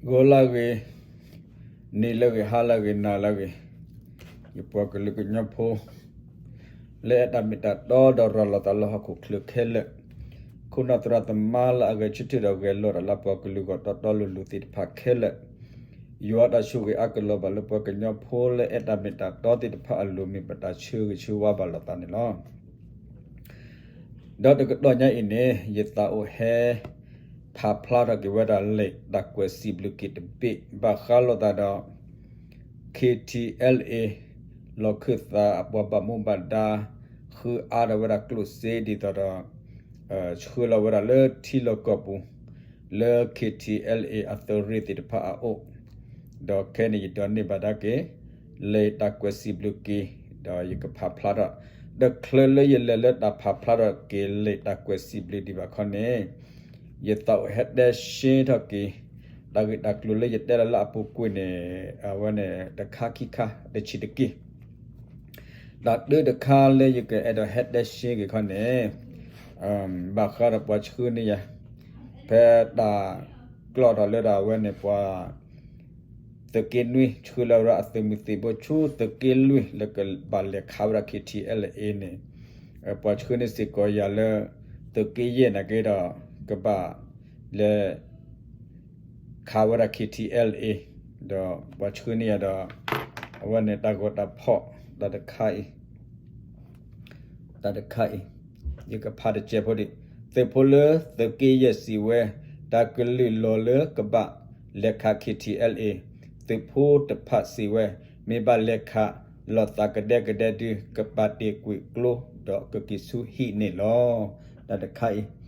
ဂီၤလၢဂ့ၤ, နံၤလၢဂ့ၤ, ဟါလၢဂ့ၤ, နၤလၢဂ့ၤ, ယပှၤကလုာ်ကညီဖိ လၢအဲၣ်တၢ်မ့ၢ်တၢ်တီဒီးရၤလီၤသးလၢဟီၣ်ခိၣ်ချၢခဲလၢာ်, ခိၣ်နၢ်သရၣ်သမါလၢအဂဲၤဆၢထၢၣ်ဒီးဂဲၤလိာ်တၢ်လၢပှၤကလုာ်ဂီၢ်တီတီလိၤလိၤသ့ၣ်တဖၣ်ခဲလၢာ်, ယွၤတၢ်ဆိၣ်ဂ့ၤအါကလီၤဘၣ်လၢပှၤကညီဖိလၢအဲၣ်တၢ်မ့ၢ်တၢ်တီသ့ၣ်တဖၣ်အလိၤ မ့ၢ်ပတၢ်ဆၢဂ့ၤဆၢဝါဘၣ်လိာ်သးန့ၣ်လီၤ. ဒီးတကတီၢ်ညါအံၤန့ၣ် ယသးအိၣ်ဟဲ ဖးဖျါထီၣ်က့ၤဝဲဒၣ် လံာ်တၢ်ကွဲးစံးဘျုးက့ၤတဘ့ၣ် ဘၣ်ဃးလိာ်သးဒီး ခ့ထံအဲလ်အ့ လီၢ်ခၢၣ်သးအပှၤဘၣ်မူဘၣ်ဒါ ဃုအါထီၣ်ဝဲဒၣ်ကျိၣ်စ့ဒ်သိးဒီး ဆှၢလီၤဝဲဒၣ်လၢထံလီၢ်ကီၢ်ပူၤ လၢ ခ့ထံအဲလ်အ့ အသုးရ့ၣ်သ့ၣ်တဖၣ်အအိၣ်, ဒီးခဲအံၤန့ၣ် ယဒိးန့ၢ်ဘၣ်ဒၣ်က့ၤ လံာ်တၢ်ကွဲးစံးဘျုးက့ၤ, ဒီးယကဖးဖျါထီၣ်, တချုးလၢယလဲၤလၢတၢ်ဖးဖျါထီၣ်က့ၤလံာ်တၢ်ကွဲးစံးဘျုးဒံးဘၣ်ခီန့ၣ်, ယသးအိၣ်ဟဲတဲရှင်းထီၣ်က့ၤ တၢ်ဂ့ၢ်တၢ်ကျိၤလၢယတဲလီၤလၢအပူၤကွံာ်န့ၣ် အဝဲန့ၣ်တခါခံခါတဆံးတက့ၢ်. တၢ်တၢတခါလၢယကအဲၣ်ဒိးဟဲတဲရှင်းက့ၤခီန့ၣ်, ဘၣ်ဃးဒီးပှၤဆှၢန့ၢ်ယၤ ဖဲတၢ်ကျီၢ်ထီၣ်လၢဒၣ်အဝဲန့ၣ်ပှၤ သုးက့နွံ ဆှၢလီၤဝဲဒၣ်အသုးမုၢ်သံၣ်ဘိဆူသုးက့လွံၢ် လၢကဘၣ်လဲၤခးဝဲဒၣ် ခ့ထံအဲလ်အ့န့ၣ်, ပှၤဆှၢန့ၢ်စ့ၢ်ကီးယၤလၢ သုးက့ယဲၢ်နာ်က့ဒီး ကဘၣ်လဲၤ ခးဝဲဒၣ် ခ့ထံအဲလ်အ့, ဒီးပှၤဆှၢန့ၢ်ယၤဒီး အဝဲန့ၣ်တၢ်ဂီၤတၢ်ဖီၣ် တၢ်တခါအံၤ တၢ်တခါအံၤ ယကဖးတစဲးဖိဒံး, သုးဖိလၢသုးက့ယဲၢ်စံးဝဲ, တၢ်ကလုၢ်လီၤလၢကဘၣ်လဲၤခး ခ့ထံအဲလ်အ့, သုးဖိတဖၣ်စံးဝဲ, မ့ၢ်ဘၣ်လဲၤခးလိာ်သးကဒဲကဒဲဒု ကပာ်တ့ၢ်ကွံာ်ကျိ ဒီးကက့ၤဆူဟံၣ်န့ၣ်လီၤ. တၢ်တခါအံၤ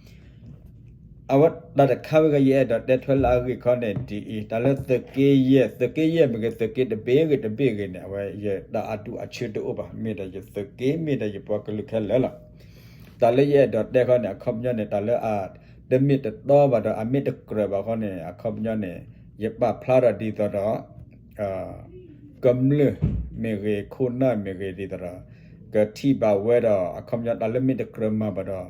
အဝဲတၢ်တခါဝဲဂ့ၤ ယအဲၣ်ဒိးတဲထွဲလၢအဂ့ၢ်ခီန့ၣ်ဒ်အံၤ, တၢ်လၢသုးက့ယဲၢ်, သုးက့ယဲၢ်မ့ၢ်ဂ့ၤ သုးက့တဘ့ၣ်ဂ့ၤတဘ့ၣ်ဂ့ၤန့ၣ် အဝဲယတၢ်အဒူၣ်အဆၢတအိၣ်ဘၣ်, မ့ၢ်ဒီးယသုးက့ မ့ၢ်ဒီးယပှၤကလုာ်ခဲလၢာ်လီၤ. တၢ်လၢယအဲၣ်ဒိးတဲခီန့ၣ် အခီပညီန့ၣ် တၢ်လၢအတမ့ၢ်တတီဘၣ်ဒီး အမ့ၢ်တကြၢးဘၣ်ခီန့ၣ် အခီပညီန့ၣ် ယပာ်ဖျါထီၣ်ဒ်သိးဒီး ကမျၢၢ်မ့ၢ်ဂ့ၤ ခိၣ်နၢ်မ့ၢ်ဂ့ၤဒ်သိးဒီး ကထံၣ်ဘၣ်ဝဲဒီး အခီပညီတၢ်လၢမ့ၢ်တကြၢးမၤဘၣ်ဒီး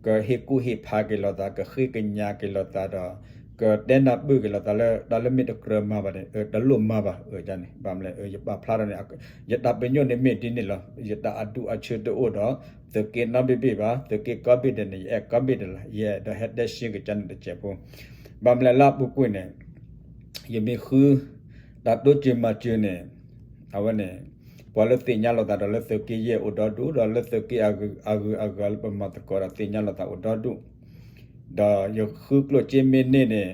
ကဟ့ၣ်ကူၣ်ဟ့ၣ်ဖးက့ၤလိာ်သး ကဃ့ကညးက့ၤလိာ်သးဒီး ကတဲနၢ်ပၢၢ်က့ၤလိာ်သးလၢ တၢ်လၢမ့ၢ်တကြၢးမၤဘၣ်န့ၣ် တလိၣ်မၤဘၣ်န့ၣ် ဘၣ်မလဲၣ် ယပာ်ဖျါထီၣ်န့ၣ် ယတၢ်ပညိၣ်န့ၣ်မ့ၢ်ဒ်န့ၣ်လီၤ. ယတၢ်အဒူၣ်အဆၢတအိၣ်ဒီး သုးက့နီတဘ့ၣ်ဘၣ်, သုးက့ကိးဘ့ၣ်ဒဲးန့ၣ် ယအဲၣ်ကိးဘ့ၣ်ဒဲးလီၤ. ယအဲၣ်ဒိးဟဲတဲရှင်းက့ၤကန့ၣ်တစဲးဖိ, ဘၣ်မလဲၣ်လၢအပူၤကွံာ်န့ၣ် ယမ့ၢ်ဃု တၢ်တိစၢၤမၤစၢၤန့ၣ် အဝဲန့ၣ် ပှၤလၢသ့ၣ်ညါလိာ်သးဒီးလၢသုးက့ယဲၢ်အိၣ်ဒီဒူၣ် ဒီးလၢသုးက့အဂုၤအဂၤလၢပမၤသကိးဒီးသ့ၣ်ညါလိာ်သးအိၣ်ဒီဒူၣ်, ဒီးယဃုကျိၣ်စ့မ့ၢ်န့ၢ်န့ၣ်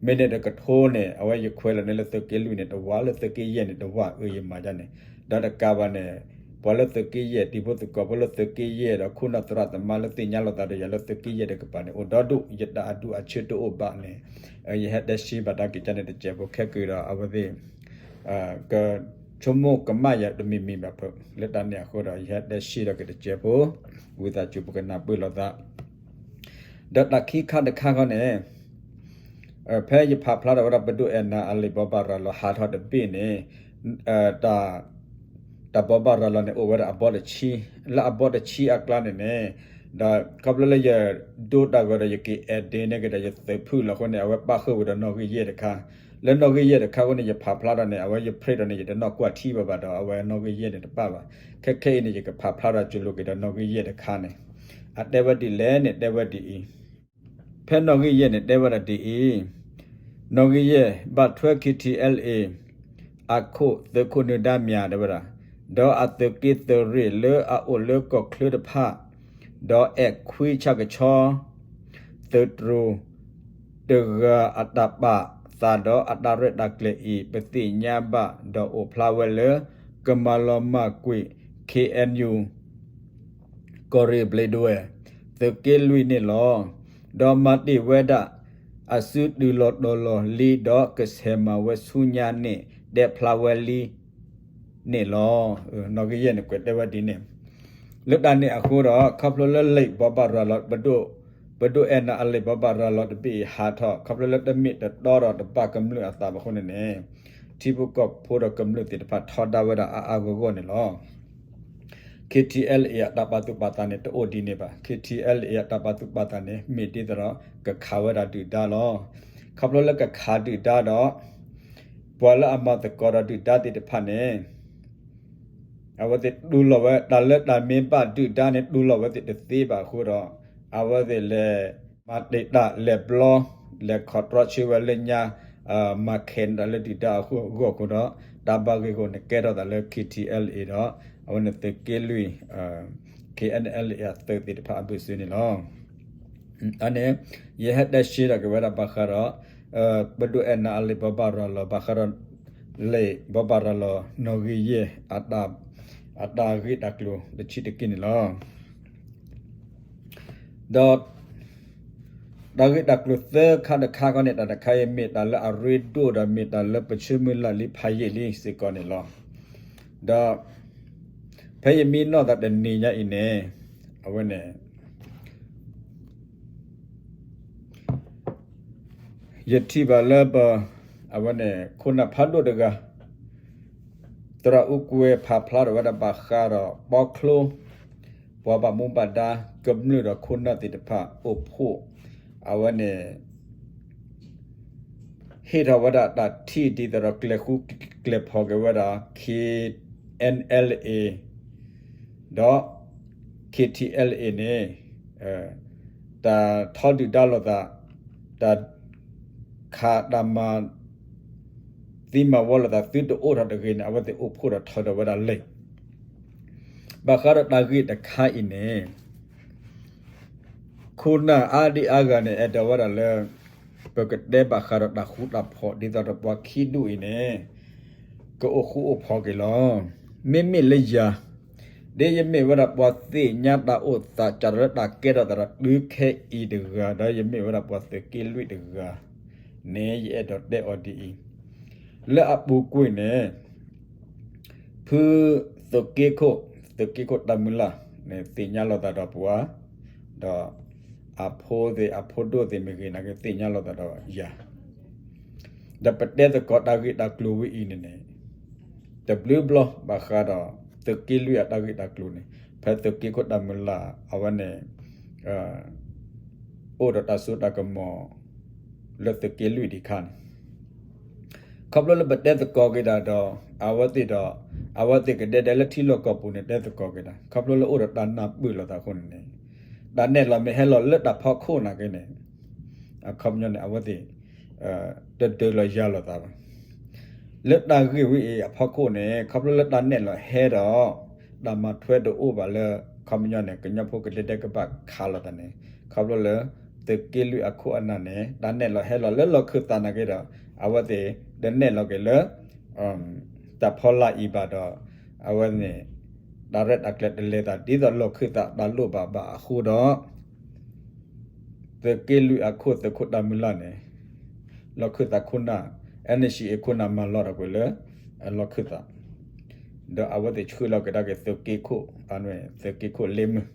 မ့ၢ်န့ၢ်တကထိန့ၣ် အဝဲယခွဲးလီၤန့ၢ်လၢသုးက့လွံၢ်န့ၣ်တဝၢ် လၢသုးက့ယဲၢ်န့ၣ်တဝၢ် အၢယမၤဒ်န့ၣ်, ဒီးတကးဘၣ်န့ၣ် ပှၤလၢသုးက့ယဲၢ် တံၤဖိသကိးဖိလၢသုးက့ယဲၢ် ဒီးခိၣ်နၢ်သရၣ်သမါလၢသ့ၣ်ညါလိာ်သးဒီးယၤလၢသုးက့ယဲၢ်တကပၤန့ၣ် အိၣ်ဒီဒူၣ် ယတၢ်အဒူၣ်အဆၢတအိၣ်ဘၣ်န့ၣ် ယဟဲတဲရှင်းဘၣ်တၢ်က့ၤကန့ၣ်တစဲးဖိ ခဲက့ၤဒီးအဝဲသ့ၣ် ကဆိကမိၣ်ကမၣ်ယၤတမံၤမံၤဘၣ်ဖုး လၢတၢ်န့ၣ်အဃိဒီး ယဟဲတဲရှင်းဒီးက့ၤတစဲးဖိ ဝံသးစူၤပကနၢ်ပၢၢ်လိာ်သး ဒီးတၢ်ခံခါတခါခီန့ၣ် ဖဲယဖးဖျါထီၣ်ဝဲဒၣ်ပဒိၣ်အဲၣ်နၤအလံာ်ဘိးဘၣ်ရၤလီၤဟးထီၣ်တဘ့ၣ်န့ၣ် တၢ်ဘိးဘၣ်ရၤလီၤန့ၣ် အိၣ်ဝဲဒၣ်အဘီတဆံ, လၢအဘီတဆံအကျါန့ၣ်န့ၣ် ဒီးခီဖျိလၢယဒိတၢ်ဂီၤဒီးယက့ၤ edit န့ၢ်က့ၤဒီးယသုးဖုၣ်လီၤအဃိန့ၣ် အဝဲပၣ်ဃုာ်ဝံၤဒီးနီၣ်ဂံၢ်ယဲၢ်တခါ, လၢနီၣ်ဂံၢ်ယဲၢ်တခါအဃိန့ၣ် ယဖးဖျါထီၣ်န့ၣ် အဝဲယ print ဒီးန့ၣ် ယတနီၣ်ကွၢ်ထံဘၣ်ဘၣ်ဒီး အဝဲနီၣ်ဂံၢ်ယဲၢ်န့ၣ်တပၣ်ဘၣ်. ခဲခဲအံၤန့ၣ် ယကဖးဖျါထီၣ်ကၠိလိၤက့ၤဒီးနီၣ်ဂံၢ်ယဲၢ်တခါန့ၣ် အတဲဝဲဒ်လဲၣ်န့ၣ် တဲဝဲဒ်အံၤ ဖဲနီၣ်ဂံၢ်ယဲၢ်န့ၣ် တဲဝဲဒၣ်ဒ်အံၤ, နီၣ်ဂံၢ်ယဲၢ် ဘၣ်ထွဲ ခ့ထံအဲလ်အ့ အခိၣ်သုးခိၣ်နၢၤဒါမၠး တဲဝဲဒၣ်, ဒီးအသုးက့သုးရ့ၣ်လၢအအိၣ်လၢကီၢ်ချၢတဖၣ်, ဒီးအဲၣ်ခွံဆၣ်ကဆီ သုးတြူၢ် တဂၤအတၢ်ပာ်သးဒီးအတၢ်ရဲၣ်တၢ်ကျဲၤအံၤ ပသ့ၣ်ညါဘၣ်ဒီးအိၣ်ဖျါဝဲလၢ ကမၤလီၤမၢ်ကွံာ် ခ့ၣ်အဲၣ်ယူၣ် ကီၢ်ရ့ၣ်ဘျ့းဒဝဲၢ် သုးက့လွံၢ်န့ၣ်လီၤ. ဒီးမၤတ့ၢ်ဝဲဒၣ် အစုတုၤလီၤတီၤလီၤလံဒီးကဆဲးမၤဝဲဆူညါန့ၣ် တဲဖျါဝဲလံန့ၣ်လီၤ. နီၣ်ဂံၢ်ယဲၢ်န့ၣ် ကွဲးတဲဝဲဒ်န့ၣ်, လၢတၢ်န့ၣ်အဃိဒီး ခီဖျိလၢလံာ်ဘိးဘၣ်ရၤလီၤ ပဒိၣ်အဲၣ်နၤအလံာ်ဘိးဘၣ်ရၤလီၤတဘ့ၣ်အံၤဟးထီၣ် ခီဖျိလၢတမ့ၢ်တတီဒီးတဘၣ်ကမျၢၢ်အသးဘၣ်အဃိန့ၣ်န့ၣ် ထံဖိကီၢ်ဖိဒီးကမျၢၢ်သ့ၣ်တဖၣ်ထီဒါဝဲဒၣ်အါအါဂီၢ်ဂီၢ်န့ၣ်လီၤ. ခ့ထံအဲလ်အ့ အတၢ်ပာ်သူၣ်ပာ်သးန့ၣ် တအိၣ်ဒ်န့ၣ်ဘၣ်. ခ့ထံအဲလ်အ့ အတၢ်ပာ်သူၣ်ပာ်သးန့ၣ် မ့ၢ်ဒ်သိးဒီး ကခးဝဲဒၣ်ဒုၣ်ဒါလီၤ. ခီဖျိလၢကခးဒုၣ်ဒါဒီး ပှၤလၢအမၤသကိးဒီးဒုၣ်ဒါသ့ၣ်တဖၣ်န့ၣ် အဝဲသ့ၣ်တူၢ်လိာ်ဝဲ တၢ်လၢတၢ်မ့ၢ်ဘၣ်ဒုၣ်ဒါန့ၣ် တူၢ်လိာ်ဝဲသ့ၣ်တသ့ဘၣ်အဃိဒီး အဝဲသ့ၣ်လဲၤမၤတ့ၢ်တၢ်လဲၤဘျီ လဲၤခီၣ်တြီဆၢဝဲလၢညါ မၤခဲးန့ၢ်တၢ်လၢဒုၣ်ဒါအဂီၢ်အဃိဒီး တၢ်ဘၣ်ဂ့ၢ်အဃိန့ၣ် ကဲထီၣ်သးလၢ K T L A ဒီး အဝဲန့ၣ်သုးက့လွံၢ် K N L A အသုးသ့ၣ်တဖၣ်အဘၢၣ်စၢၤန့ၣ်လီၤ. အန့ၣ် ယဟဲတဲရှဲဒီးက့ၤဝဲဒၣ်ဘၣ်ဃးဒီး ပဒိၣ်အဲၣ်နၤအလံာ်ဘိးဘၣ်ရၤလီၤ ဘၣ်ဃးဒီး လံာ်ဘိးဘၣ်ရၤလီၤနီၣ်ဂံၢ်ယဲၢ် အတၢ်ဂ့ၢ်တၢ်ကျိၤတဆံးတက့ၢ်န့ၣ်လီၤ. ဒီး တၢ်ဂ့ၢ်တၢ်ကျိၤသၢခါတခါခီန့ၣ် တၢ်တခါအံၤမ့ၢ်တၢ်လၢအရ့ဒိၣ်ဒီးမ့ၢ်တၢ်လၢပဆၢမုၢ်လၢ်လံဖးယံာ်လံစ့ၢ်ကီးန့ၣ်လီၤ. ဒီး ဖဲယမံနီၣ်သးတနံၤညါအံၤန့ၣ် အဝဲန့ၣ် ယထံၣ်ဘၣ်လၢပ အဝဲန့ၣ် ခိၣ်နၢ်ဖးဒိၣ်တဂၤ သရၣ်အူကွဲၤဖးဖျါထီၣ်ဝဲဒၣ်ဘၣ်ဃးဒီးပီချိ ပှၤဘၣ်မူဘၣ်ဒါကမျၢၢ်ဒီးခိၣ်နၢ်သ့ၣ်တဖၣ်အိၣ်ဖှိၣ် အဝဲန့ၣ် ဟ့ၣ်ထီၣ်ဝဲဒၣ်တၢ်ထံၣ်ဒ်သိးဒီးကျဲၤဃူကျဲၤဖိးက့ၤဝဲဒၣ် K N L A ဒီး K T L A န့ၣ် တၢ်ထီဒုၣ်ဒါလိာ်သး တၢ်ခးတၢ်မၤ သံမၤဝီလိာ်သးသုတအိၣ်ထီၣ်တဂ့ၤန့ၣ် အဝဲသ့ၣ်အိၣ်ဖှိၣ်ဒီးထီၣ်ဒီးဝဲဒၣ်လံာ် ဘၣ်ဃးဒီးတၢ်ဂ့ၢ်တခါအံၤန့ၣ် ခိၣ်နၢ်အါဒံအါဂၤန့ၣ် အဲၣ်ဒိးဝဲဒၣ်လၢ ပကတဲဘၣ်ဃးဒီးတၢ်ဃူတၢ်ဖိး ဒ်သိးဒီးပှၤခံဒူၣ်အံၤန့ၣ် ကအိၣ်ဃူအိၣ်ဖိးက့ၤလီၤ. မ့မ့ၢ်လၢယၤ ဒ်ယမ့ၢ်ဝဲဒၣ်ပှၤသ့ၣ်ညါတၢ်အိၣ်သး စးထီၣ်လၢတၢ်ကဲထီၣ်သးဒီးတုၤခဲအံၤတဂၤ ဒီးယမ့ၢ်ဝဲဒၣ်ပှၤသုးက့လွံၢ်တဂၤန့ၣ် ယအဲၣ်ဒိးတဲအီၤဒ်အံၤ, လၢအပူၤကွံာ်န့ၣ် ဖုသုးက့ခိၣ်, သုးက့ခိၣ်တၢ်မုၢ်လၢ်န့ၣ် သ့ၣ်ညါလိာ်သးဒီးပှၤ, ဒီးအဖိသ့ၣ်အဖိဒိၣ်သ့ၣ်မ့ၢ်ဂ့ၤ နာ်က့သ့ၣ်ညါလိာ်သးဒီးယၤ, ဒီးပတဲသကိးတၢ်ဂ့ၢ်တၢ်ကျိၤဝဲအံၤန့ၣ်န့ၣ် တဘျုးဘျီဘၣ်ဃးဒီး သုးက့လွံၢ်အတၢ်ဂ့ၢ်တၢ်ကျိၤန့ၣ် ဖဲသုးက့ခိၣ်တၢ်မုၢ်လၢ် အဝဲန့ၣ် အိၣ်ဒီးတၢ်စိတၢ်ကမီၤ လၢသုးက့လွံၢ်ဒံးခါန့ၣ် ခီဖျိလၢပတဲသကိးက့ၤတၢ်ဒီး အဝဲသ့ၣ်ဒီး အဝဲသ့ၣ်ကဒဲဒဲလၢထံလီၢ်ကီၢ်ပူၤန့ၣ် တဲသကိးက့ၤတၢ် ခီဖျိလၢအိၣ်ဒီးတၢ်နၢ်ပၢၢ်လိာ်သးအဃိန့ၣ်န့ၣ် တၢ်နဲၣ်လီၤမ့ၢ်ဟဲလီၤလၢတၢ်ဖီခိၣ်နာ်က့န့ၣ် အခီပညီန့ၣ် အဝဲသ့ၣ် တဒုးလီၤယၤလိာ်သးဘၣ်. လၢတၢ်ဂ့ၢ်ဝဲအံၤအဖီခိၣ်န့ၣ် ခီဖျိလၢတၢ်နဲၣ်လီၤဟဲဒီး တၢ်မၤထွဲတအိၣ်ဘၣ်လၢ ခီပညီန့ၣ် ကညီဖိကဒဲဒဲကဘၣ်ခးလိာ်သးန့ၣ် ခီဖျိလၢ သုးက့လွံၢ်အခိၣ်အနၢ်န့ၣ် တၢ်နဲၣ်လီၤဟဲလီၤလၢလီၢ်ခၢၣ်သးနာ်က့ဒီး အဝဲသ့ၣ် တနဲၣ်လီၤက့ၤလၢ တၢ်ဖီလာ်အံၤဘၣ်ဒီး အဝဲန့ၣ် တၢ်ရဲၣ်တၢ်ကျဲၤတလဲၤသး ဒ်သိးလီၢ်ခၢၣ်သးတၢ်လိၣ်ဘၣ်ဘၣ်အဃိဒီး သုးက့လွံၢ်အခိၣ်သုးခိၣ်တၢ်မုၢ်လၢ်န့ၣ် လီၢ်ခၢၣ်သးခိၣ်နၢ် N C A ခိၣ်နၢ်မၤလီၤဒီးကွံာ်လၢ လီၢ်ခၢၣ်သး ဒီးအဝဲသ့ၣ်ဆှၢလီၤကဒါက့ၤသုးက့ခိၣ် အဝဲန့ၣ် သုးက့ခိၣ်လ့မုၢ်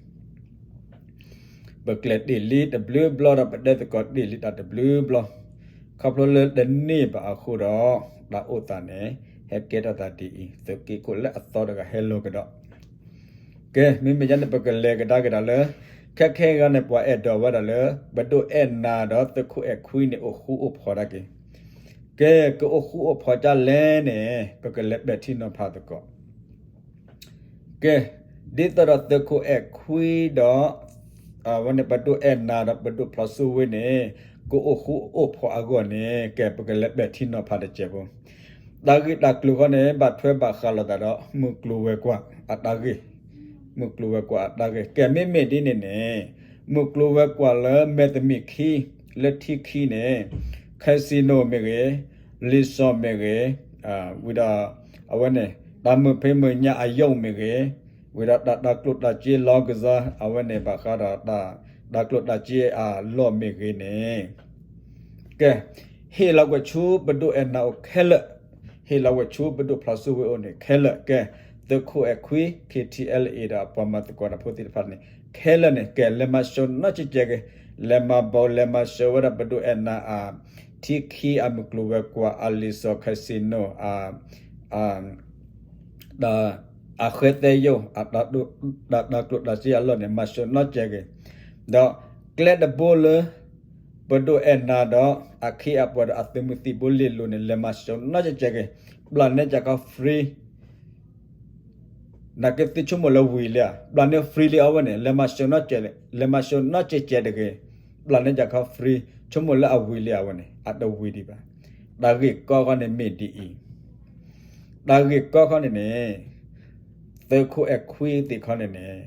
ပကျဲၤတ့ၢ်လံတဘျုးဘျီဒီး ပတဲသကိးတ့ၢ်လံတၢ်တဘျုးဘျီ, ခီဖျိလၢတန့ၢ်ဘၣ်အဃိဒီး တၢ်အိၣ်သးန့ၣ် ဟဲကဲထီၣ်သးဒ်အံၤ သုးက့ခိၣ်လၢအသီတဂၤဟဲလီၤကဒီး ကဲ မ့မ့ၢ်ယါန့ၣ် ပကလဲၤကဒါက့ၤဒၣ်လၢ ခဲခဲအံၤန့ၣ် ပှၤအဲၣ်ဒိးဝဲဒၣ်လၢ ပဒိၣ်အဲၣ်နၤဒီးသုးခိၣ်အဲၣ်ခွံန့ၣ် အိၣ်ဃူအိၣ်ဖိးဒၣ်က့ၤ, ကဲ ကအိၣ်ဃူအိၣ်ဖိးဒ်လဲၣ်န့ၣ် ပကလဲၤပဲာ်ထံနီၤဖးသကိး ကဲ ဒ်သိးဒီးသုးခိၣ်အဲၣ်ခွံဒီး အဝဲန့ၣ် ပဒိၣ်အဲၣ်နၤဒီးပဒိၣ်ဖျိးစိဝ့န့ၣ် ကအိၣ်ဃူအိၣ်ဖိးအဂီၢ်န့ၣ် ကဲ ပကလဲၤပဲာ်ထံနီၤဖးတစဲးဖိ, တၢ်ဂ့ၢ်တၢ်ကျိၤဃီန့ၣ် ဘၣ်ထွဲဘၣ်ဃးလိာ်သးဒီး မုၢ်ကျိၤဝဲၤကွာ်အတၢ်ဂ့ၢ်, မုၢ်ကျိၤဝဲၤကွာ်အတၢ်ဂ့ၢ် ကဲ မ့မ့ၢ်ဒ်န့ၣ်န့ၣ် မုၢ်ကျိၤဝဲၤကွာ်လၢမဲာ်တမံၤခံ လၢထံခံန့ၣ် casino မ့ၢ်ဂ့ၤ, resort မ့ၢ်ဂ့ၤ, ဝံၤဒီး အဝဲန့ၣ် တၢ်မုာ်ဖံးမုာ်ညၣ်အယိာ်မ့ၢ်ဂ့ၤ, ဝံၤဒီးတၢ် တၢ်ကျိၣ်တၢ်စ့ လောင်းကစား အဝဲန့ၣ် ဘၣ်ဃးဒီးတၢ် တၢ်ကျိၣ်တၢ်စ့အလီၢ်မ့ၢ်ဂ့ၤန့ၣ် ကဲ ဟ့ၣ်လီၤကွံာ်ဆူပဒိၣ်အဲၣ်နၤအိၣ်ခဲလၢာ်, ဟ့ၣ်လီၤကွံာ်ဆူပဒိၣ်ဖျိးစိဝ့အိၣ်န့ၣ်ခဲလၢာ် ကဲ သုးခိၣ်အဲၣ်ခွံ K T L A ဒီးအပှၤမၤသကိးတၢ်ဖိသ့ၣ်တဖၣ်န့ၣ် ခဲလၢာ်န့ၣ် ကဲ လဲၤမၤစၢၤနီၢ်ကဲကဲက့ၤ, လဲၤမၤဘိး လဲၤမၤစၢၤဝဲဒၣ်ပဒိၣ်အဲၣ်နၤအ ထံခံအမုၢ်ကျိၤဝဲၤကွာ် အ resort casino အ အဃဲသဲယိာ် တၢ် တၢ်ကျိၣ်တၢ်စ့အလီၢ်န့ၣ် မၤစၢၤနီၢ်ကဲက့ၤ, ဒီးကျဲတဘိလၢ ပဒိၣ်အဲၣ်နၤဒီး အခ့အပှၤဒီးအသုးမုၢ်သံၣ်ဘိလ့ၣ်လိၤန့ၣ် လဲၤမၤစၢၤနီၢ်ကဲးကဲးဂ့ၤ, ပျၢ်န့ၢ်ကၢ်ခီ free နာ်က့သုဆိကမိၣ်လၢဝံၤလံဧါ, ပျၢ်န့ၢ် free လံအဝဲန့ၣ် လဲၤမၤစၢၤနီၢ်ကဲး, လဲၤမၤစၢၤနီၢ်ကဲးကဲးတဂ့ၤ, ပျၢ်န့ၢ်ကၢ်ခီ free, ဆိကမိၣ်လၢအဝံၤလံအဝဲန့ၣ် အတဝံၤဒံးဘၣ်. တၢ်ဂ့ၢ်ကီခီန့ၣ်မ့ၢ်ဒ်အံၤ, တၢ်ဂ့ၢ်ကီခီန့ၣ်န့ၣ် သုးခိၣ်အဲၣ်ခွံသ့ၣ်ခီန့ၣ်န့ၣ်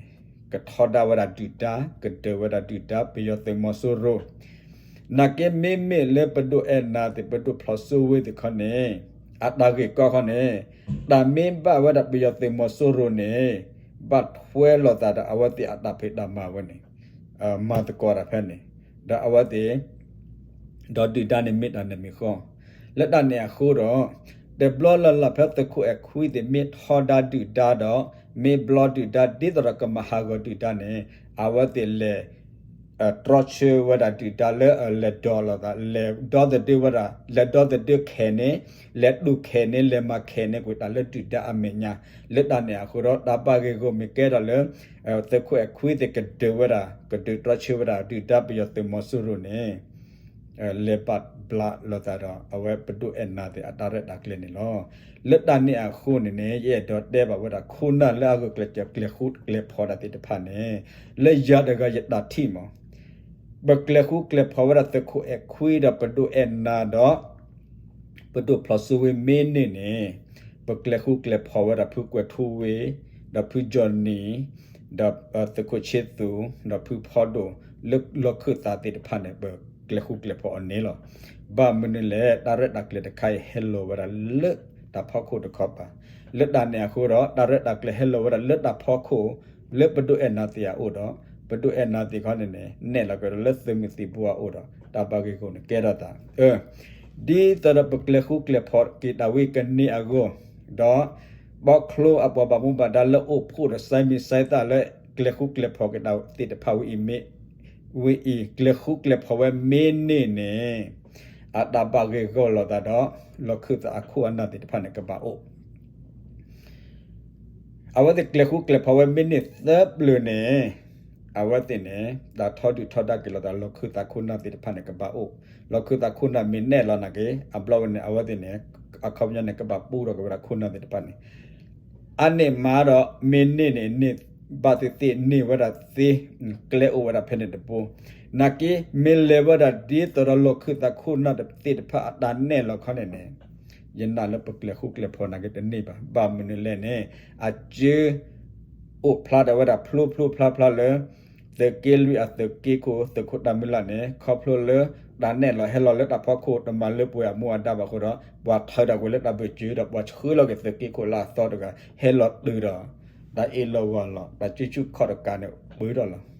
ကထီဒါဝဲဒၣ်ဒုၣ်ဒါ, ကဒုးဝဲဒၣ်ဒုၣ်ဒါ ပယီၤသုးမီၤစိရိၤ, နာ်က့မ့မ့ၢ်လၢပဒိၣ်အဲၣ်နၤသ့ၣ် ပဒိၣ်ဖျိးစိဝ့သ့ၣ်ခီန့ၣ် အတၢ်ဂ့ၢ်ကီခီန့ၣ် တၢ်မ့ၢ်ဘၣ်ဝဲဒၣ်ပယီၤသုးမီၤစိရိၤန့ၣ် ဘၣ်ထွဲလိာ်သးဒီးအဝဲသ့ၣ်အတၢ်ဖံးတၢ်မၤဝဲန့ၣ် မၤသကိးတၢ်ဖဲန့ၣ် ဒီးအဝဲသ့ၣ် ဒီးဒုၣ်ဒါန့ၣ်မ့ၢ်တၢ်နၢၤမံၤဃီ, လၢတၢ်န့ၣ်အဃိဒီး တဘျီလၢ်လၢ်ဖဲသုးခိၣ်အဲၣ်ခွံသ့ၣ်မ့ၢ်ထီဒါဒုၣ်ဒါဒီး မ့ၢ်ဘျီဒုၣ်ဒါဒ်သိးဒီးကမၤဟးဂီၤဒုၣ်ဒါန့ၣ် အဝဲသ့ၣ်လဲၤ တြီဆၢဝဲဒၣ်ဒုၣ်ဒါလၢလဲၤဒီးလိာ်သး လဲၤဒီသဒၢဝဲဒၣ် လဲၤဒီသဒၢခဲးန့ၣ် လဲၤတူၢ်ခဲးန့ၣ် လဲၤမၤခဲးန့ၣ်ကွံာ်တၢ်လၢဒုၣ်ဒါအမဲာ်ညါ, လၢတၢ်န့ၣ်အဃိဒီး တၢ်ဘၣ်ဂ့ၢ်ဂီၢ်မ့ၢ်ကဲထီၣ်လၢ သုးခိၣ်အဲၣ်ခွံသ့ၣ်ကဒုးဝဲဒၣ် ကဒုးတြီဆၢဝဲဒၣ်ဒုၣ်ဒါပယီၤသုးမီၤစိရိၤန့ၣ် လဲၤပာ်ဘျးလိာ်သးဒီး အဝဲပဒိၣ်အဲၣ်နၤသ့ၣ်အတၢ်ရဲၣ်တၢ်ကျဲၤန့ၣ်လီၤ. လၢတၢ်န့ၣ်အဃိန့ၣ်န့ၣ် ယအဲၣ်ဒိးတဲဘၣ်ဝဲဒၣ်ခိၣ်နၢ်လၢအဂုာ်ကျဲးစၢးကျဲၤဃူကျဲၤဖိးတၢ်သ့ၣ်တဖၣ်န့ၣ် လၢယၤတဂၤယတၢ်ထံၣ်မး ပကျဲၤဃူကျဲၤဖိးဝဲဒၣ်သုးခိၣ်အဲၣ်ခွံဒီးပဒိၣ်အဲၣ်နၤဒီး ပဒိၣ်ဖျိးစိဝ့မ့ၢ်န့ၢ်န့ၣ် ပကျဲၤဃူကျဲၤဖိးဝဲဒၣ်ဖုကွဲၤထူဝ့ ဒီးဖုကၠီၣ်နံၤ ဒီးသုးခိၣ်ဆ့သူၣ် ဒီးဖုဖီဒိၣ် လၢလီၢ်ခၢၣ်သးသ့ၣ်တဖၣ်န့ၣ် ပကျဲၤဃူကျဲၤဖိးအီၤန့ၣ်လီၤ. ဘၣ်မနုၤလဲၣ် တၢ်ရဲၣ်တၢ်ကျဲၤတခါအံၤ ဟဲလီၤဝဲဒၣ်လၢတၢ်ဖီခိၣ်တခီပၤ, လၢတၢ်န့ၣ်အဃိဒီး တၢ်ရဲၣ်တၢ်ကျဲၤဟဲလီၤဝဲဒၣ်လၢတၢ်ဖီခိၣ် လၢပဒိၣ်အဲၣ်နၤသ့ၣ်အအိၣ်ဒီး ပဒိၣ်အဲၣ်နၤသ့ၣ်ခီန့ၣ်န့ၣ် နဲၣ်လီၤကဒီးလၢသုးမုၢ်သံၣ်ဘိအအိၣ်ဒီး တၢ်ဘၣ်ဂ့ၢ်ဂီၢ်န့ၣ်ကဲထီၣ်သး ဒ်သိးဒီးပကျဲၤဃူကျဲၤဖိးက့ၤတၢ်ဝံကန့ၢ်အဂီၢ်, ဒီး ဘီချိအပှၤဘၣ်မူဘၣ်ဒါလၢအိၣ်ဖှိၣ်ဒီးစဲမံၤစဲသၣ်လၢကျဲၤဃူကျဲၤဖိးက့ၤတၢ်သ့ၣ်တဖၣ်ဝံၤအံၤမ့ၢ် ဝံၤအံၤ ကျဲၤဃူကျဲၤဖိးဝဲမ့ၢ်န့ၢ်န့ၣ် အတၢ်ဘၣ်ဂ့ၢ်ဂီၢ်လိာ်သးဒီး လီၢ်ခၢၣ်သးအခိၣ်အနၢ်သ့ၣ်တဖၣ်န့ၣ် ကဘၣ်အိၣ် အဝဲသ့ၣ်ကျဲၤဃူကျဲၤဖိးဝဲမ့ၢ်န့ၢ်သၢပျၢၤန့ၣ် အဝဲသ့ၣ်န့ၣ် တၢ်ထီဒုၣ်ထီဒါက့ၤလိာ်သး လီၢ်ခၢၣ်သးခိၣ်နၢ်သ့ၣ်တဖၣ်န့ၣ် ကဘၣ်အိၣ်, လီၢ်ခၢၣ်သးခိၣ်နၢ်မ့ၢ်နဲၣ်လီၤနာ်က့ အဘျီဝဲန့ၣ် အဝဲသ့ၣ်န့ၣ် အခီပညီန့ၣ် ကဘၣ်ပူထီၣ်က့ၤဝဲဒၣ်ခိၣ်နၢ်သ့ၣ်တဖၣ်န့ၣ် အန့ၣ်မးဒီး မ့ၢ်န့ၢ်န့ၣ် န့ၢ်ဘၣ်သ့ၣ်သ့ၣ်န့ၢ်ဝဲဒၣ်သ့ ကျဲအိၣ်ဝဲဒၣ်ဖဲန့ၣ်တဘိ, နာ်က့ မ့ၢ်လဲၤဝဲဒၣ်ဒ်သိးဒီးလီၢ်ခၢၣ်သးခိၣ်နၢ်သ့ၣ်တဖၣ်အတၢ်နဲၣ်လီၤခီန့ၣ်န့ၣ် ယနာ်လၢပကျဲၤဃူကျဲၤဖိးနာ်က့တန့ၢ်ဘၣ်. ဘၣ်မနုၤလဲၣ်န့ၣ် အစၢ အိၣ်ဖျါထီၣ်ဝဲဒၣ်ဖျိဖျိဖျါဖျါလၢ သုးက့လွံၢ်အသုးက့ခိၣ် သုးခိၣ်တၢ်မုၢ်လၢ်န့ၣ် ခီဖျိလၢ တၢ်နဲၣ်လီၤဟဲလီၤလၢတၢ်ဖီခိၣ် တမၤလၢပှဲၤအမူအဒါဘၣ်အဃိဒီး ပှၤထၢထီၣ်ကွံာ်လၢတၢ်ဘၢၣ်စၢၤဒီး ပှၤဆှၢလီၤက့ၤသုးက့ခိၣ်လၢအသီတဂၤ ဟဲလီၤတုၤဒီး တၢ်အ့ၣ်လိာ်ဂီၢ်လိာ် တၢ်စုဆူၣ်ခီၣ်တကးန့ၣ် ပှဲၤထီၣ်လီၤ.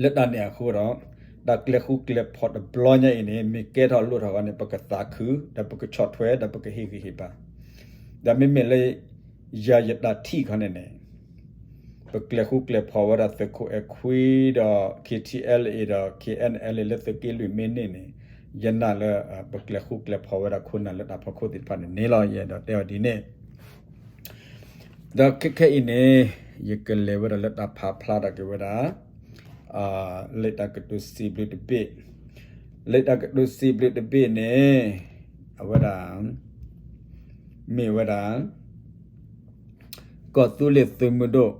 လၢတၢ်န့ၣ်အဃိဒီး တၢ်ကျဲၤဃူကျဲၤဖိးတဘျီညါအံၤန့ၣ် မ့ၢ်ကဲထီၣ်လိၣ်ထီၣ်ဃီန့ၣ် ပကသးခု ဒီးပကဆီၣ်ထွဲ ဒီးပကဟ့ၣ်ဂံၢ်ဟ့ၣ်ဘါ, ဒီးမ့မ့ၢ်လၢ ယၤယတၢ်ထံၣ်ခီန့ၣ်န့ၣ် ပကျဲၤဃူကျဲၤဖိးဝဲဒၣ်သုးခိၣ်အဲၣ်ခွံဒီး KTLA ဒီး KNLA လၢသုးက့လွံၢ်မ့ၢ်န့ၢ်န့ၣ် ယနာ်လၢ ပကျဲၤဃူကျဲၤဖိးဝဲဒၣ်ခိၣ်နၢ်လၢတၢ်ဖီခိၣ်သ့ၣ်တဖၣ်န့ၣ်န့ၣ်လီၤ. ယအဲၣ်ဒိးတဲအီၤဒ်န့ၣ် ဒီးခဲခဲအံၤန့ၣ် ယကလဲၤဝဲဒၣ်လၢတၢ်ဖးဖျါထီၣ်က့ၤဝဲဒၣ် လံာ်တၢ်ကတိၤစံးဘျုးတဘ့ၣ်, လံာ်တၢ်ကတိၤစံးဘျုးတဘ့ၣ်န့ၣ် အဝဲဒၣ် မ့ၢ်ဝဲဒၣ် ကီၢ်သူလ့ၤသုးမုၢ်ဒိၣ်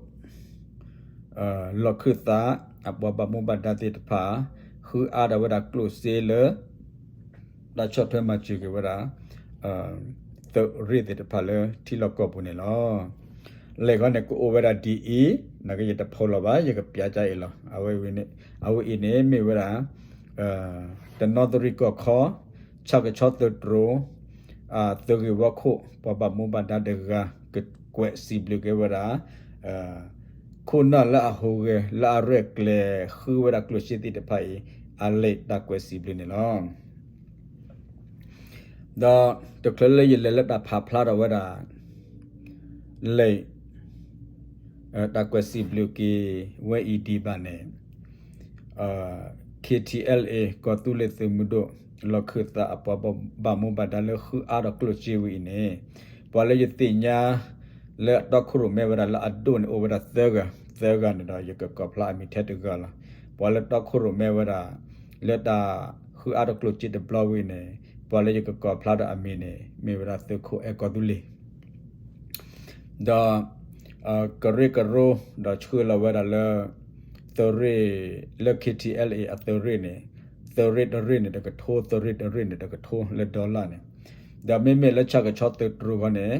လီၢ်ခၢၣ်သး အပှၤဘၣ်မူဘၣ်ဒါသ့ၣ်တဖၣ် ဃုအါထီၣ်ဝဲဒၣ်ကျိၣ်စ့လၢ တၢ်ဆီၣ်ထွဲမၤစၢၤက့ၤဝဲဒၣ် သုးရ့ၣ်သ့ၣ်တဖၣ်လၢထံလီၢ်ကီၢ်ပူၤန့ၣ်လီၤ. လံာ်ခီန့ၣ် ကအိၣ်ဝဲဒၣ်ဒ်အံၤ, နာ်က့ယတဖီလီၤဘၣ်, ယကပျးကါအံၤလီၤ. အဝဲအံၤန့ၣ်မ့ၢ်ဝဲဒၣ် တနီသရံၣ်ကီၢ်ခီ ဆၣ်ကဆီသုးတြိၤ သုးဂ့ၢ်ဝီခိၣ် ပှၤဘၣ်မူဘၣ်ဒါတဂၤ ကကွဲးစံးဘျုးက့ၤဝဲဒၣ် ခိၣ်နၢ်လၢအဟူးဂဲၤ လၢအရဲၣ်ကျဲၤဃုဝဲဒၣ်ကျိၣ်စ့သ့ၣ်တဖၣ်အံၤ အလံာ်တၢ်ကွဲးစံးဘျုးန့ၣ်လီၤ. ဒီးတချုးလၢယလဲၤလၢတၢ်ဖးဖျါထီၣ်ဝဲဒၣ် လံာ် တၢ်ကွဲးစံးဘျုးက့ၤဝဲအံၤဒံးဘၣ်န့ၣ် KTLA ကီၢ်သူလ့ၤသုးမုၢ်ဒိၣ် လီၢ်ခၢၣ်သးအပှၤဘၣ်မူဘၣ်ဒါလၢဃုအါထီၣ်ကျိၣ်စ့ဝံၤအံၤန့ၣ် ပှၤလၢယသ့ၣ်ညါလၢအတီခိၣ်ရိၣ်မဲဝဲဒၣ်လၢအဒိၣ်န့ၣ် အိၣ်ဝဲဒၣ်သၢဂၤ, သၢဂၤန့ၣ်ဒီး ယကကိးဖျါအမံၤထဲတဂၤလီၤ. ပှၤလၢတီခိၣ်ရိၣ်မဲဝဲဒၣ် လၢတၢ်ဃုအါထီၣ်ကျိၣ်စ့တဘျီဝံၤန့ၣ် ပှၤလၢယကကိးဖျါဒီးအမံၤန့ၣ် မ့ၢ်ဝဲဒၣ်သုးခိၣ်အဲၣ်ကီၢ်သူလ့ၤ ဒီး ကရ့ၣ်ကရိ ဒီးဆှၢလီၤဝဲဒၣ်လၢ သုးရ့ၣ် လၢ ခ့ထံအဲလ်အ့ အသုးရ့ၣ်န့ၣ် သုးရ့ၣ်တရ့ၣ်န့ၣ်တကထိ သုးရ့ၣ်တရ့ၣ်န့ၣ်တကထိလၢ dollar န့ၣ် ဒီးမ့မ့ၢ်လၢဆၣ်ကဆီသုးတြိၤဃီန့ၣ်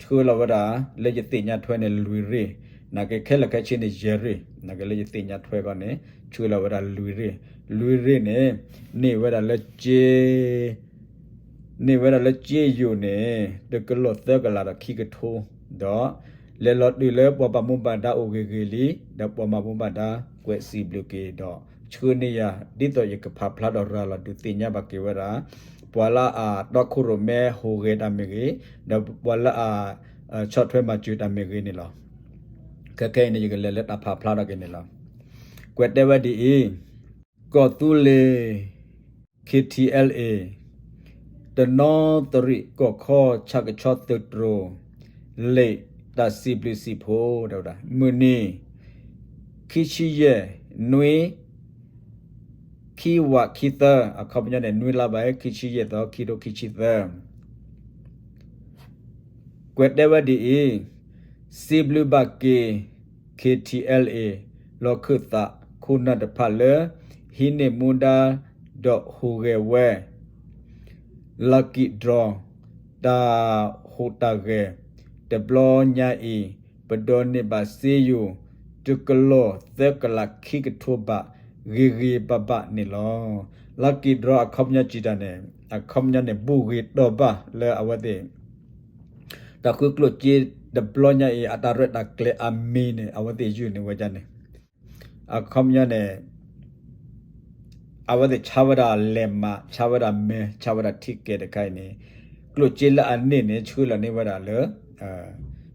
ဆှၢလီၤဝဲဒၣ် လၢယသ့ၣ်ညါထွဲန့ၣ် လွံၢ်ရ့ၣ် နာ်က့ခဲလၢာ်ခဲဆ့န့ၣ် ယဲၢ်ရ့ၣ် နာ်က့လၢယသ့ၣ်ညါထွဲဃီန့ၣ် ဆှၢလီၤဝဲဒၣ်လွံၢ်ရ့ၣ် လွံၢ်ရ့ၣ်န့ၣ် န့ၢ်ဝဲဒၣ်လၢ န့ၢ်ဝဲဒၣ်လၢစ့ယိၤန့ၣ် တကလီၢ်သၢကလးဒီးခံကထိ ဒီး လဲၤလီၤတုၤလၢပှၤဘၣ်မူဘၣ်ဒါအိၣ်ဂ့ၤဂ့ၤလံ ဒီးပှၤဘၣ်မူဘၣ်ဒါကွဲးစံးဘျုးက့ၤဒီး ဆှၢန့ၢ်ယၤ ဒ်သိးယကဖးဖျါဒီးရၤလီၤဒုးသ့ၣ်ညါဘၣ်က့ၤဝဲဒၣ် ပှၤလၢအတီခိၣ်ရိၣ်မဲဟူးဂဲၤတၢ်မ့ၢ်ဂ့ၤ ဒီးပှၤလၢအ ဆီၣ်ထွဲမၤစၢၤတၢ်မ့ၢ်ဂ့ၤန့ၣ်လီၤ. ခဲခဲအံၤန့ၣ် ယကလဲၤလၢတၢ်ဖးဖျါထီၣ်က့ၤန့ၣ်လီၤ. ကွဲးတဲဝဲဒ်အံၤ, ကီၢ်သူလ့ၤ ခ့ထံအဲလ်အ့ တနီသရံၣ်ကီၢ်ခီဆၣ်ကဆီသုးတြိၤ လံာ်တၢ်စံးဘျုးစံးဖှိၣ် တဲဝဲဒၣ် မုၢ်နံၤ ခံဆံယဲၢ် နွံ ခံဝးခံသၢ အခီပညီန့ၣ် နွံလါဘၣ် ခံဆံယဲၢ်သီ ခံထိခံဆံသၢ ကွဲးတဲဝဲဒ်အံၤ, စံးဘျုးဘၣ်က့ၤ ခ့ထံအဲလ်အ့ လီၢ်ခၢၣ်သးခိၣ်နၢ်တဖၣ်လၢ ဟံးန့ၢ်မူဒါဒီးဟူးဂဲၤဝဲ lucky draw တၢ်ဟူးတၢ်ဂဲၤ တဘျီညါအံၤ ပဒိးန့ၢ်ဘၣ်စ့ယိၤ တကလီၢ်သၢကလးခံကထိဘး ဂ့ၤဂ့ၤဘၣ်ဘၣ်န့ၣ်လီၤ. lucky draw အခီပညီစံးတၢ်န့ၣ် အခီပညီန့ၣ် ဘူၣ်ဂ့ၤတီၢ်ဘၣ်လၢအဝဲသ့ၣ် တၢ်ဃုကျိၣ်စ့တဘျီညါအံၤ အတၢ်ရဲၣ်တၢ်ကျဲၤအမံၤန့ၣ် အဝဲသ့ၣ်ယုၢ်န့ၢ်ဝဲဒၣ်န့ၣ် အခီပညီန့ၣ် အဝဲသ့ၣ်ဆါဝဲဒၣ်လဲၤမး ဆါဝဲဒၣ်မဲ ဆါဝဲဒၣ်ထံကဲတခါအံၤန့ၣ် ကျိၣ်စ့လၢအန့ၢ်န့ၣ် ဆှၢလီၤန့ၢ်ဝဲဒၣ်လၢ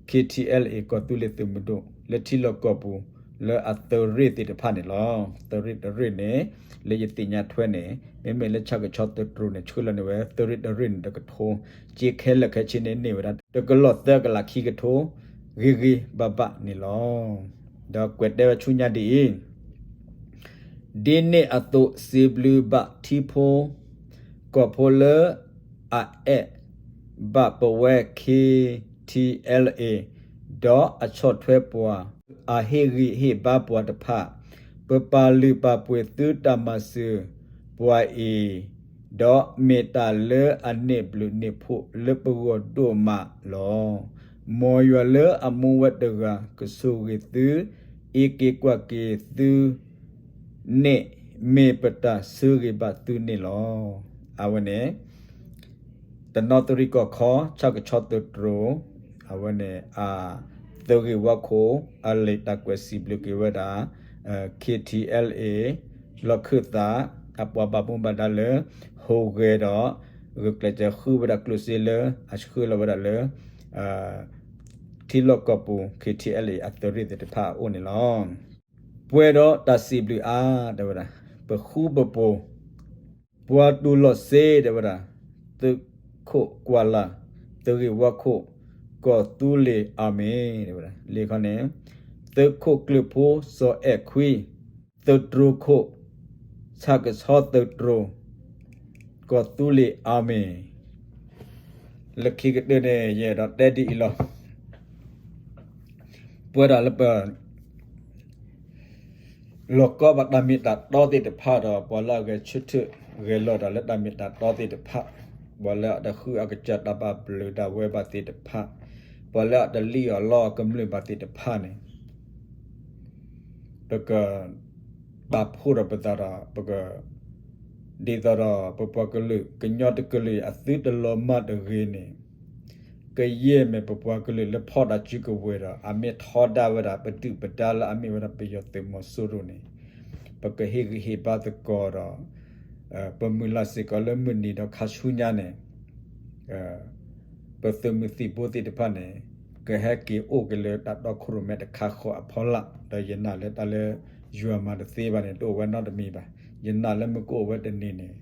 ခ့ထံအဲလ်အ့ ကီၢ်သူလ့ၤသုးမုၢ်ဒိၣ် လၢထံလီၢ်ကီၢ်ပူၤ လၢအသုးရ့ၣ်သ့ၣ်တဖၣ်န့ၣ်လီၤ. သုးရ့ၣ်တရ့ၣ်န့ၣ် လၢယသ့ၣ်ညါထွဲန့ၣ် မ့မ့ၢ်လၢဆၣ်ကဆီသုးတြိၤန့ၣ် ဆှၢလီၤန့ၢ်ဝဲ သုးရ့ၣ်တရ့ၣ်န့ၣ်တကထိ စ့ခဲလၢာ်ခဲဆ့န့ၣ် န့ၢ်ဝဲဒၣ် တကလီၢ်သၢကလးခံကထိ ဂ့ၤဂ့ၤဘၣ်ဘၣ်န့ၣ်လီၤ. ဒီးကွဲးတဲဝဲဆူညါဒ်အံၤ, ဒ်န့ၣ်အသိးစံးဘျုးဘၣ်ထံဖိ ကီၢ်ဖိလၢ အအဲၣ်ဘၣ်ပဝဲ ခ့ထံအဲလ်အ့ ဒီးအဆီၣ်ထွဲပှၤ အဟ့ၣ်ဂံၢ်ဟ့ၣ်ဘါပှၤတဖၣ်, ပပာ်လုၢ်ပာ်ပှ့ၤသုတၢ်မၤစၢၤပှၤအံၤ, ဒီးမ့ၢ်တၢ်လၢအန့ၢ်ဘျုးန့ၢ်ဖှိၣ်လၢပဂီၢ်ဒိၣ်မးလီၤ. မ်ယွၤလၢအမူဝဲတဂၤ ကဆိၣ်ဂ့ၤသု, အ့က့ၤကွၢ်က့ၤသု န့ၣ် မ့ၢ်ပတၢ်ဆၢဂ့ၤဘၣ်သုန့ၣ်လီၤ. အဝဲန့ၣ် တနီသရံၣ်ကီၢ်ခီ ဆၣ်ကဆီသုးတြိၤ အဝဲန့ၣ် အသုးဂ့ၢ်ဝီခိၣ် အလံာ်တၢ်ကွဲးစံးဘျုးက့ၤဝဲဒၣ် ခ့ထံအဲလ်အ့ လီၢ်ခၢၣ်သး အပှၤဘၣ်မူဘၣ်ဒါလၢ ဟူးဂဲၤဒီး ဂုာ်ကျဲးစၢးဃုဝဲဒၣ်ကျိၣ်စ့လၢ အဆှၢလီၤဝဲဒၣ်လၢ ထံလီၢ်ကီၢ်ပူၤ ခ့ထံအဲလ်အ့ အသုးရ့ၣ်သ့ၣ်တဖၣ်အအိၣ်န့ၣ်လီၤ. ပှဲၤဒီးတၢ်စံးဘျုးအါ တဲဝဲဒၣ် ပဃူပဖိး ပှၤတူၢ်လိာ်စ့ တဲဝဲဒၣ် သုးခိၣ်ကွၢ်လၢ် သုးဂ့ၢ်ဝီခိၣ် ကီၢ်သူလ့ၤအမ့ၢ် တဲဝဲဒၣ် လံာ်ခီန့ၣ် သုးခိၣ်ကျၢၢ်ဖိစီၤအဲၣ်ခွံ သုးတြိၤခိၣ် ဆၣ်ကဆီသုးတြိၤ ကီၢ်သူလ့ၤအမ့ၢ် လၢခံကတၢၢ်န့ၣ် ယအဲၣ်ဒိးတဲဒ်အံၤလီၤ. ပဝဲဒၣ်လၢပ လီၢ်ကီဘၣ်တၢ်မ့ၢ်တၢ်တီသ့ၣ်တဖၣ်ဒီး ပှၤလၢအဂဲၤဆၢထၢၣ်ဂဲၤလိာ်တၢ်လၢတၢ်မ့ၢ်တၢ်တီသ့ၣ်တဖၣ်, ပှၤလၢအတဃုအကစၢ်တၢ်ဘၣ်ဘျုးဒၣ်ဝဲဘၣ်သ့ၣ်တဖၣ်, ပှၤလၢအတလံၣ်အီၣ်လီအီၣ်ကမျၢၢ်ဘၣ်သ့ၣ်တဖၣ်န့ၣ် ပက ပာ်ဖှိၣ်ဒီးပသးဒီး ပက ဒ်သိးဒီး ပပှၤကလုာ် ကညီတကလုာ်အသုတလီၤမၢ်တဂ့ၤန့ၣ် ကယဲၢ်မ့ၢ်ပပှၤကလုာ်လၢဖီၣ်တၢ်စုကဝဲၤဒီး အမ့ၢ်ထီဒါဝဲဒၣ် ပဒုၣ်ပဒါလၢအမ့ၢ်ဝဲဒၣ်ပယီၤသုးမီၤစိရိၤန့ၣ် ပကဟ့ၣ်ဂံၢ်ဟ့ၣ်ဘါသကိးဒီး ပမုၢ်လၢ်စ့ၢ်ကီးလၢမုၢ်နံၤဒီးခါဆူညါန့ၣ် ပသုးမုၢ်သံၣ်ဘိသ့ၣ်တဖၣ်န့ၣ် ကဟဲက့ၤအိၣ်က့ၤလၢတၢ်တီခိၣ်ရိၣ်မဲတခါဃီအဖီလာ် ဒီးယနာ်လၢတၢ်လၢယွၤမၤတသ့ဘၣ်န့ၣ် တအိၣ်ဝဲနီတမံၤဘၣ်. ယနာ်လၢမုၢ်ကအိၣ်ဝဲတနံၤန့ၣ်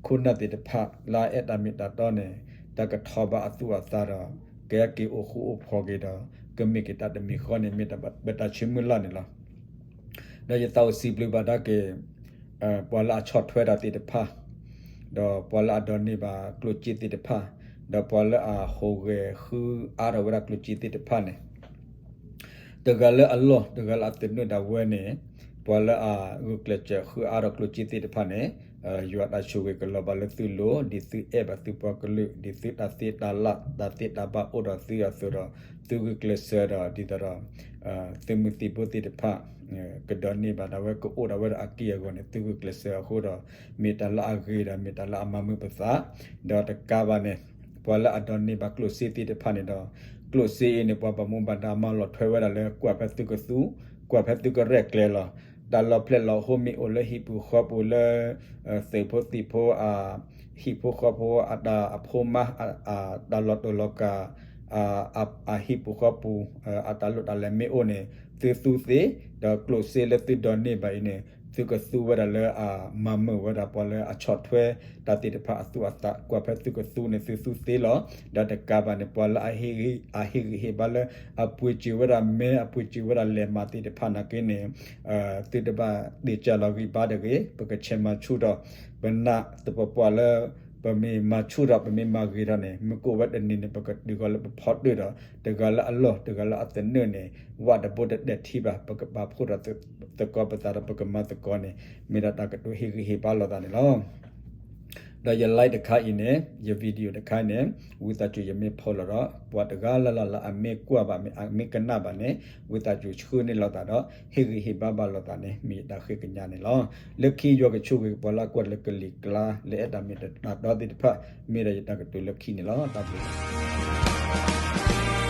ခိၣ်နၢ်သ့ၣ်တဖၣ်လၢအအဲၣ်တၢ်မ့ၢ်တၢ်တီန့ၣ် တၢ်ကထီၣ်ဘၣ်အသူၣ်အသးဒီး ကဟဲက့ၤအိၣ်ဃူအိၣ်ဖိးက့ၤဒီး ကမ့ၢ်က့ၤတၢ်တမံၤဃီန့ၣ် မ့ၢ်ပတၢ်ဆၢမုၢ်လၢ်န့ၣ်လီၤ. ဒီးယသးအိၣ်စံးဘျုးဘၣ်ဒၣ်က့ၤ ပှၤလၢအဆီၣ်ထွဲတၢ်သ့ၣ်တဖၣ်, ဒီးပှၤလၢအဒိးန့ၢ်ဘၣ်ကျိၣ်စ့သ့ၣ်တဖၣ်, ဒီးပှၤလၢအဟူးဂဲၤဃုအါထီၣ်ဝဲဒၣ်ကျိၣ်စ့သ့ၣ်တဖၣ်န့ၣ် တဂၤလၢအလီၢ် တဂၤလၢအသနၢၣ်ဒၣ်ဝဲန့ၣ်, ပှၤလၢအဂုာ်ကျဲးစၢးဃုအါထီၣ်ကျိၣ်စ့သ့ၣ်တဖၣ်န့ၣ်, ယွၤတၢ်ဆိၣ်ဂ့ၤကလီၤဘၣ်လၢသုလိၤ, ဒ်သုအဲၣ်ဘၣ်သုပှၤကလုာ်, ဒ်သုတၢ်သ့တၢ်လၢ် တၢ်သ့တၢ်ဘၣ်အိၣ်ဒီးသုအသိးဒီး, သုဂုာ်ကျဲးစၢးဒီးဒ်သိးဒီး သုးမုၢ်သံၣ်ဘိသ့ၣ်တဖၣ် ကဒိးန့ၢ်ဘၣ်ဒၣ်ဝဲကအိၣ်ဒၣ်ဝဲဒီးအက့ၢ်အဂီၤန့ၣ် သုဂုာ်ကျဲးစၢးအဃိဒီး မ့ၢ်တၢ်လၢအဂ့ၤဒီးမ့ၢ်တၢ်လၢအမၤမုာ်ပသး, ဒီးတကးဘၣ်န့ၣ် ပှၤလၢအဒိးန့ၢ်ဘၣ်ကျိၣ်စ့သ့ၣ်တဖၣ်န့ၣ်ဒီး ကျိၣ်စ့အံၤန့ၣ် ပှၤဘၣ်မူဘၣ်ဒါမၤလီၤထွဲဝဲဒၣ်လၢ ကွၢ်ဖဲသုကသူ, ကွၢ်ဖဲသုကရဲၣ်ကျဲၤလီၤ. တၢ်လီၢ်ဖျဲၣ်လီၤဟိမ့ၢ်အိၣ်လၢဟံၣ်ပူၤဃီပူၤလၢ သုးဖိသံၣ်ဖိအ ဟံၣ်ဖိဃီဖိအတၢ်အဖိမါ တၢ်လီၤတူာ်လီၤကာ် အဟံၣ်ပူၤဃီပူၤ အတၢ်လိၣ်တၢ်လဲၤမ့ၢ်အိၣ်န့ၣ် သုသူသ့, ဒီးကျိၣ်စ့လၢသုဒိးန့ၢ်ဘၣ်အံၤန့ၣ် သုကသူဝဲဒၣ်လၢအမၤမုာ်ဝဲဒၣ်ပှၤလၢအဆီၣ်ထွဲတၢ်သ့ၣ်တဖၣ်အသူအသး, ကွၢ်ဖဲသုကသူန့ၣ် သုသူသ့လီၤ. ဒီးတကးဘၣ်န့ၣ် ပှၤလၢအဟ့ၣ်ဂံၢ်ဟ့ၣ်ဘါလၢ အပှ့ၤစၢၤဝဲဒၣ်မဲ အပှ့ၤစၢၤဝဲဒၣ်လဲၤမၤသ့ၣ်တဖၣ်နာ်က့န့ၣ် သုတဘၣ်တ့ၢ်ကၢ်လီၤဂံၢ်ဘါတဂ့ၤ, ပကဆဲးမၤဆူၣ်ထီၣ် ပနးသပှၢ်ပှၢ်လၢ ပမ့ၢ်မၤဆူၣ်ထီၣ် ပမ့ၢ်မၤဂ့ၤထီၣ်န့ၣ် မုၢ်ကအိၣ်ဝဲတနံၤန့ၣ် ပကတုၤဃီၤလၢပဖီတၢၢ်ဒီး တဂၤလၢအလီၢ် တဂၤလၢအသနၢၣ်န့ၣ် ဝးတဘိတတဲာ်ထံဘၣ်, ပကပာ်ဖှိၣ်ထီၣ်သကိးပသးဒီးပကမၤသကိးန့ၣ် မ့ၢ်ဒၣ်တၢ်ကတိၤဟ့ၣ်ဂံၢ်ဟ့ၣ်ဘါလိာ်သးန့ၣ်လီၤ. ဒီးယ live တခါအံၤန့ၣ် ယ video တခါအံၤန့ၣ် ဝံသးစူၤယမ့ၢ်ဖီၣ်လီၤဒီး ပှၤတဂၤလၢ်လၢ်လၢအမ့ၢ်ကွၢ်ဘၣ် မ့ၢ်ကနၣ်ဘၣ်န့ၣ် ဝံသးစူၤဆှၢန့ၢ်လိာ်သးဒီး ဟ့ၣ်ဂံၢ်ဟ့ၣ်ဘါဘၣ်လိာ်သးန့ၣ် မ့ၢ်ယတၢ်ဃ့ကညးန့ၣ်လီၤ. လၢခံယွၤကဆိၣ်ဂ့ၤပှၤလၢအကွၢ်လၢကလံၤကျါ လၢအဲၣ်တၢ်မ့ၢ်တၢ်တီသ့ၣ်တဖၣ် မ့ၢ်ဒၣ်ယတၢ်ကတိၤလၢခံန့ၣ်လီၤ. တၢ်ဘျုး